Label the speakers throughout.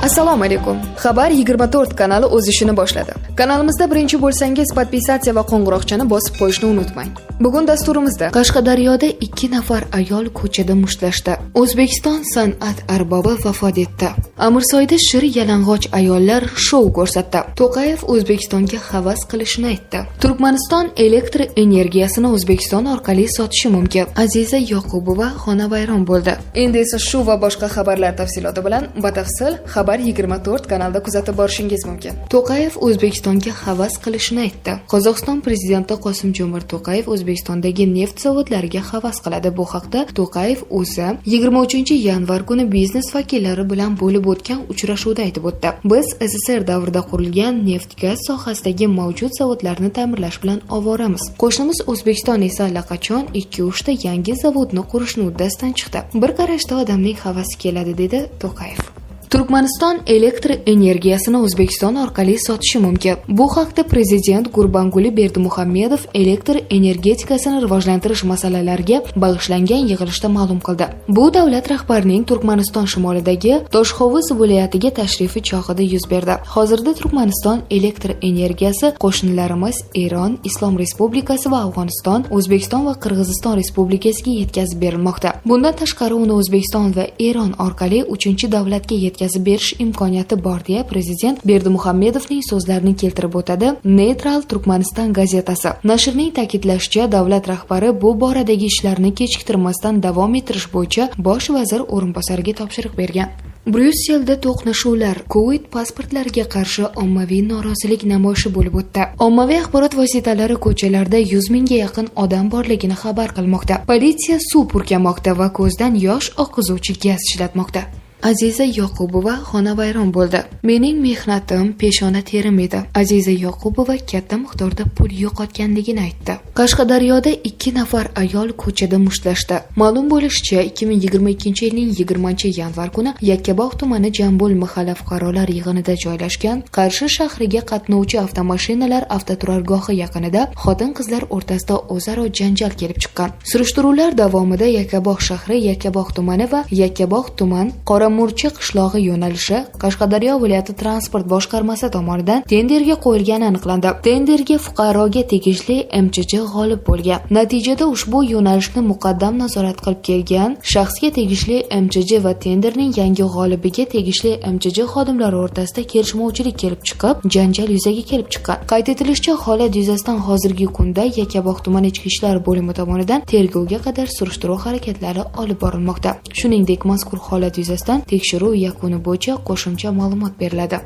Speaker 1: Assalomu alaykum. Xabar 24 kanali o'z ishini boshladi. Kanalimizda birinchi bo'lsangiz, подписаться va qo'ng'iroqchani bosib qo'yishni unutmang. Bugun dasturimizda Qashqadaryoda ikki nafar ayol ko'chada mushtlashdi. O'zbekiston san'at arbobi vafot etdi. Amirsoyda shir yalang'och ayollar shou ko'rsatdi. To'qayev O'zbekistonga havas qilishini aytdi. Turkmaniston elektr energiyasini O'zbekiston orqali sotishi mumkin. Aziza Yoqubova xonavayron bo'ldi. Endi esa shu va boshqa xabarlar tafsiloti bilan batafsil Xabar 24 kanalda kuzatib borishingiz mumkin. To'qayev O'zbekistonga havas qilishini aytdi. Qozog'iston prezidenti Qosim-Jomart To'qayev O'zbekistondagi neft zavodlariga havas qiladi. Bu haqda To'qayev o'zi 23-yanvar kuni biznes vakillari bilan bo'lib o'tgan uchrashuvda aytib o'tdi. Biz SSSR davrida qurilgan neft-gaz sohasidagi mavjud zavodlarni ta'mirlash bilan ovoramiz. Qo'shnimiz O'zbekiston esa allaqachon 2-3 ta yangi zavodni qurishni uddasidan chiqdi. Bir qarashda odamning havasi keladi, dedi To'qayev. Turkmaniston elektr energiyasini O'zbekiston orqali sotishi mumkin. Bu haqda prezident Gurbanguli Berdimuhamedov elektr energetikasini rivojlantirish masalalariga bag'ishlangan yig'ilishda ma'lum qildi. Bu davlat rahbarining Turkmaniston shimolidagi Toshhovuz viloyatiga tashrifi chog'ida yuz berdi. Hozirda Turkmaniston elektr energiyasi qo'shnilarimiz Eron Islom Respublikasi va Afg'oniston, O'zbekiston va Qirg'iziston Respublikasiga yetkazib berilmoqda. Bundan tashqari, uni O'zbekiston va Eron orqali uchinchi davlatga yetkazib berish imkoniyati bor, deya prezident Berdimuhamedovning so'zlarini keltirib o'tadi Neytral Turkmaniston gazetasi. Nashrning ta'kidlashicha, davlat rahbari bu boradagi ishlarni kechiktirmasdan davom ettirish bo'yicha bosh vazir o'rinbosariga topshiriq bergan. Bryusselda to'qnashuvlar, Covid pasportlariga qarshi ommaviy norozilik namoyishi bo'lib o'tdi. Ommaviy axborot vositalari ko'chalarda 100 mingga yaqin odam borligini xabar qilmoqda. Politsiya suv purkamoqda va ko'zdan yosh oqizuvchi gaz ishlatmoqda. Aziza Yoqubova xonavayron bo'ldi. Mening mehnatim peshona terim edi. Aziza Yoqubova katta miqdorda pul yo'qotganligini aytdi. Qashqadaryoda ikki nafar ayol ko'chada mushtlashdi. Ma'lum bo'lishicha, 2022-yilning 20-yanvar kuni Yakkabog' tumani Jambul mahalla fuqarolar yig'inida joylashgan Qarshi shahriga qatnovchi avtomashinalar avtoturargohi yaqinida xotin-qizlar o'rtasida o'zaro janjal kelib chiqqan. Surishtiruvlar davomida Yakkabog' shahri, Yakkabog' tumani va Yakkabog' tuman Qoramurcha qishlog'i yo'nalishi Qashqadaryo viloyati transport boshqarmasi tomonidan tenderga qo'yilgani aniqlandi. Tenderga fuqaroga tegishli MChJ g'olib bo'lgan. Natijada ushbu yo'nalishni muqaddam nazorat qilib kelgan shaxsga tegishli MChJ va tenderning yangi g'olibiga tegishli MChJ xodimlari o'rtasida kelishmovchilik kelib chiqib, janjal yuzaga kelib chiqqan. Qayd etilishicha, holat yuzasidan hozirgi kunda Yakkabog' tuman ichki ishlar bo'limi tomonidan tergovga qadar surishtiruv harakatlari olib borilmoqda. Shuningdek, mazkur holat yuzasidan tekshiruv yakuni bo'yicha qo'shimcha ma'lumot beriladi.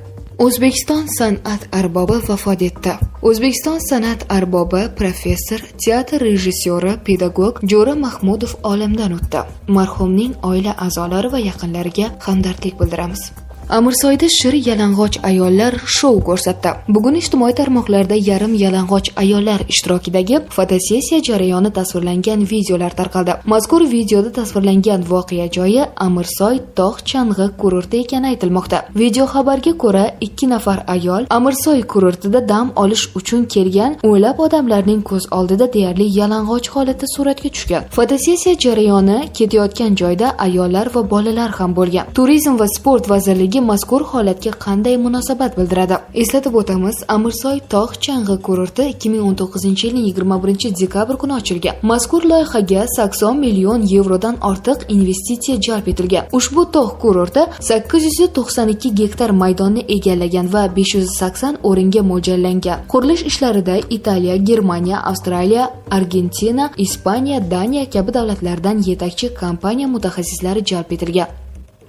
Speaker 1: O'zbekiston san'at arbobi vafot etdi. O'zbekiston san'at arbobi, professor, teatr rejissyori, pedagog Jo'ra Mahmudov olamdan o'tdi. Marhumning oila a'zolari va yaqinlariga hamdardlik bildiramiz. Amirsoyda shir yalang'och ayollar shou ko'rsatdi. Bugun ijtimoiy tarmoqlarda yarim yalang'och ayollar ishtirokidagi fotosessiya jarayoni tasvirlangan videolar tarqaldi. Mazkur videoda tasvirlangan voqea joyi Amirsoy tog' chang'i kurorti ekani aytilmoqda. Video xabarga ko'ra, ikki nafar ayol Amirsoy kurortida dam olish uchun kelgan o'nlab odamlarning ko'z oldida deyarli yalang'och holatda suratga tushgan. Fotosessiya jarayoni ketayotgan joyda ayollar va bolalar ham bo'lgan. Turizm va sport vazirligi mazkur holatga qanday munosabat bildiradi? Eslatib o'tamiz, Amirsoy tog' chang'i kurorti 2019-yilning 21 dekabr kuni ochilgan. Mazkur loyihaga 80 million yevrodan ortiq investitsiya jalb etilgan. Ushbu tog' kurorti 892 gektar maydonni egallagan va 580 o'ringa mo'ljallangan. Qurilish ishlarida Italiya, Germaniya, Avstraliya, Argentina, Ispaniya, Daniya kabi davlatlardan yetakchi kompaniya mutaxassislari jalb etilgan.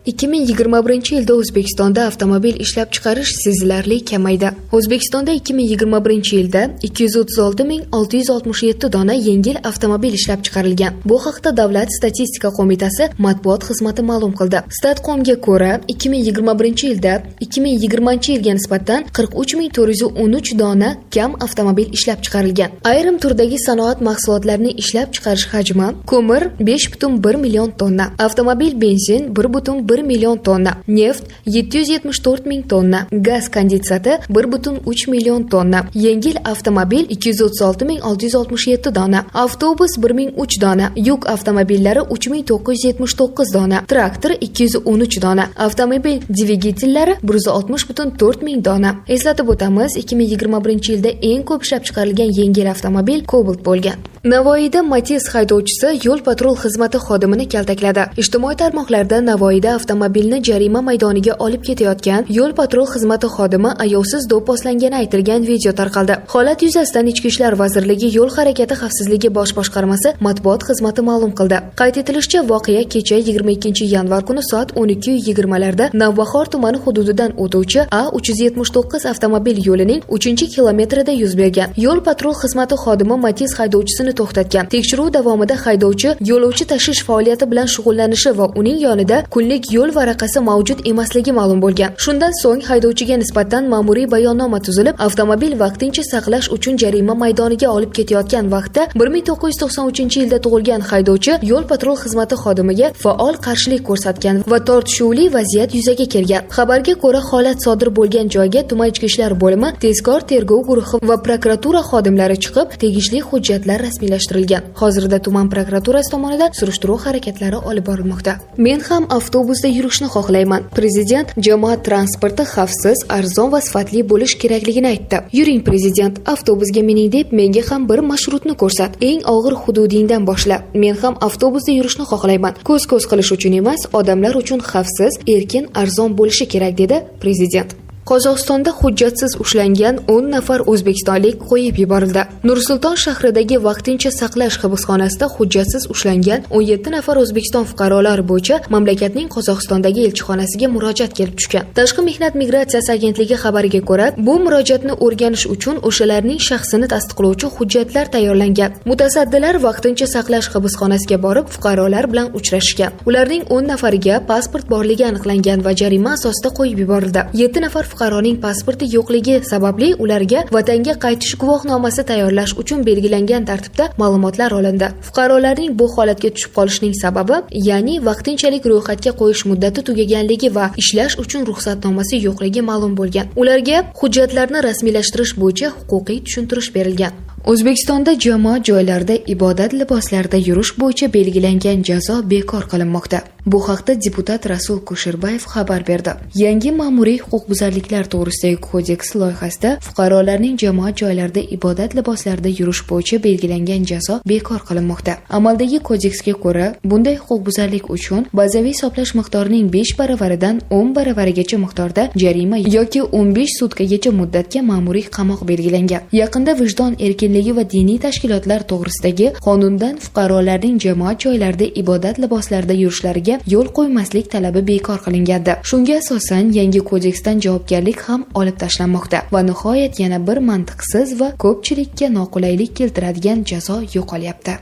Speaker 1: 2021 yilda O'zbekistonda avtomobil ishlab chiqarish sezilarli kamaydi. O'zbekistonda 2021 yilda 236 667 dona yengil avtomobil ishlab chiqarilgan. Bu haqda Davlat statistika qo'mitasi matbuot xizmati ma'lum qildi. Statqo'mga ko'ra, 2021 yilda 2020 yilga nisbatan 43 413 dona kam avtomobil ishlab chiqarilgan. Ayrim turdagi sanoat mahsulotlarini ishlab chiqarish hajmi: ko'mir 5,1 million tonna, avtomobil benzin 1,1 1 million tonna, neft 774 ming tonna, gaz kondensati 1,3 million tonna, yengil avtomobil 236 ming 667 dona, avtobus 1003 dona, yuk avtomobillari 3979 dona, traktor 213 dona, avtomobil dvigatellari 160,4 ming dona. Eslatib o'tamiz, 2021-yilda eng ko'p ishlab chiqarilgan yengil avtomobil Cobalt bo'lgan. Navoiyda Matiz haydovchisi yo'l patrul xizmati xodimini kaltakladi. Ijtimoiy tarmoqlarda Navoiyda avtomobilni jarima maydoniga olib ketayotgan yo'l patrul xizmati xodimi ayovsiz do'pposlangani aytilgan video tarqaldi. Holat yuzasidan Ichki ishlar vazirligi Yo'l harakati xavfsizligi bosh boshqarmasi matbuot xizmati ma'lum qildi. Qayd etilishicha, voqea kecha 22-yanvar kuni soat 12:20 larda Navbahor tumani hududidan o'tuvchi A379 avtomobil yo'lining 3-kilometrida yuz bergan. Yo'l patrul xizmati xodimi Matiz haydovchisini to'xtatgan. Tekshiruv davomida haydovchi yo'lovchi tashish faoliyati bilan shug'ullanishi va uning yonida kunlik yo'l varaqasi mavjud emasligi ma'lum bo'lgan. Shundan so'ng haydovchiga nisbatan ma'muriy bayonnoma tuzilib, avtomobil vaqtincha saqlash uchun jarima maydoniga olib ketayotgan vaqtda 1993-yilda tug'ilgan haydovchi yo'l patrul xizmati xodimiga faol qarshilik ko'rsatgan va tortishuvli vaziyat yuzaga kelgan. Xabarga ko'ra, holat sodir bo'lgan joyga tuman ichki ishlar bo'limi, tezkor tergov guruhi va prokuratura xodimlari chiqib, tegishli hujjatlar rasmiylashtirilgan. Hozirda tuman prokuraturasi tomonidan surishtiruv harakatlari olib borilmoqda. Men ham avtobusda yurishni xohlayman. Prezident jamoat transporti xavfsiz, arzon va sifatli bo'lishi kerakligini aytdi. Yuring prezident, avtobusga mining deb menga ham bir marshrutni ko'rsat. Eng og'ir hududingdan boshla. Men ham avtobusda yurishni xohlayman. Ko'z-ko'z qilish uchun emas, odamlar uchun xavfsiz, erkin, arzon bo'lishi kerak, dedi prezident. Qozog'istonda hujjatsiz ushlangan 10 nafar o'zbekistonlik qo'yib yuborildi. Nur-Sulton shahridagi vaqtincha saqlash hibsxonasida hujjatsiz ushlangan 17 nafar O'zbekiston fuqarolari bo'yicha mamlakatning Qozog'istondagi elchixonasiga murojaat kelib tushgan. Tashqi mehnat migratsiyasi agentligi xabariga ko'ra, bu murojaatni o'rganish uchun o'shalarning shaxsini tasdiqlovchi hujjatlar tayyorlangan. Mutasaddilar vaqtincha saqlash hibsxonasiga borib, fuqarolar bilan uchrashgan. Ularning 10 nafariga pasport borligi aniqlangan va jarima asosida qo'yib yuborildi. 7 nafar fuqaroning pasporti yo'qligi sababli ularga vatanga qaytish guvohnomasi tayyorlash uchun belgilangan tartibda ma'lumotlar olindi. Fuqarolarning bu holatga tushib qolishining sababi, ya'ni vaqtinchalik ro'yxatga qo'yish muddati tugaganligi va ishlash uchun ruxsatnomasi yo'qligi ma'lum bo'lgan. Ularga hujjatlarni rasmiylashtirish bo'yicha huquqiy tushuntirish berilgan. O'zbekistonda jamoat joylarida ibodat liboslarida yurish bo'yicha belgilangan jazo bekor qilinmoqda. Bu haqda deputat Rasul Kusherbayev xabar berdi. Yangi ma'muriy huquqbuzarliklar to'g'risidagi kodeks loyihasida fuqarolarning jamoat joylarida ibodat liboslarida yurish bo'yicha belgilangan jazo bekor qilinmoqda. Amaldagi kodeksga ko'ra, bunday huquqbuzarlik uchun bazaviy hisoblash miqdorining 5 baravaridan 10 baravarigacha miqdorda jarima yoki 15 sutkagacha muddatga ma'muriy qamoq belgilangan. Yaqinda vijdon erkinligi va diniy tashkilotlar to'g'risidagi qonundan fuqarolarning jamoat joylarida ibodat liboslarida yurishlariga yo'l qo'ymaslik talabi bekor qilingandi. Shunga asosan yangi kodeksdan javobgarlik ham olib tashlanmoqda va nihoyat yana bir mantiqsiz va ko'pchilikka noqulaylik keltiradigan jazo yo'qolyapti.